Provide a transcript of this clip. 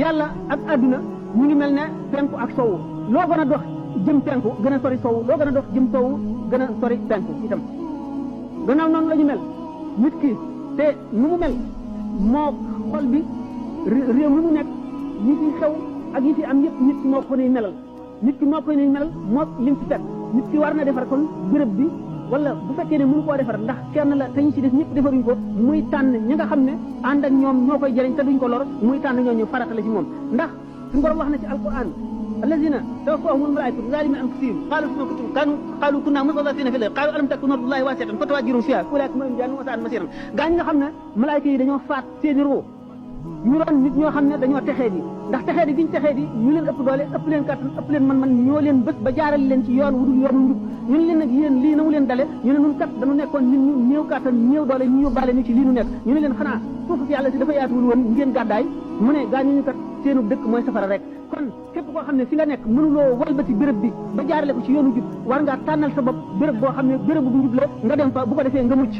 yàlla ak adduna ñu ngi mel ne penku ak sowu loo gën a dox jëm penku gën a sori sowu loo gën a dox jëm sowu gën a sori penku itam gannaaw noonu la ñu mel nit ki te nu mu mel moo xol bi réew mi mu nekk yi fi xew ak yi fi am yëpp nit ki moo ko nuy melal nit ki moo koy nuy melal moo lim fi fekk nit ki war na defar kon béréb bi wala bu fekkee ne mënu koo defar ndax kenn la te ñu ci des ñëpp defaruñ ko muy tànn ñi nga xam ne ànd ak ñoom ñoo koy jëriñ te duñ ko lor muy tànn ñooñu farata la ci moom ndax suñu borom wax na ci alquran allazina tawaffahumul malaa'ikatu zalimi anfusihim qalu fima kuntum qalu kunna mustad'afina fil ardi qalu alam takun ardullahi wasi'atan fatahajjaru fiha ulaika lahum jannatun wa sa'at masiran gaa ñi nga xam ne malaayika yi dañoo faat seeni ruu ñu doon nit ñoo xam ne dañoo texee di ndax texee di biñ texee di ñu leen ëpp doole ëpp leen kattan ëpp leen man ñoo leen bés ba jaarale leen ci yoon wudul yoonu njub ñu ne leen nag yéen lii na mu leen dale ñu ne nun kat dañu nekkoon nit ñu néew kattan néew doole ñu yóbbaale ñu ci lii nu nekk ñu ne leen xanaa suufu si yàlla si dafa yaatuwul woon ngeen gàddaay mu ne gaa ñu kat seenu dëkk mooy safara rek kon képp koo xam ne fi nga nekk mënuloo walbati béréb bi ba jaarale ko ci yoonu jub war ngaa tànnal sa bopp béréb boo xam ne béréb bu njub la nga dem fa bu ko defee nga mucc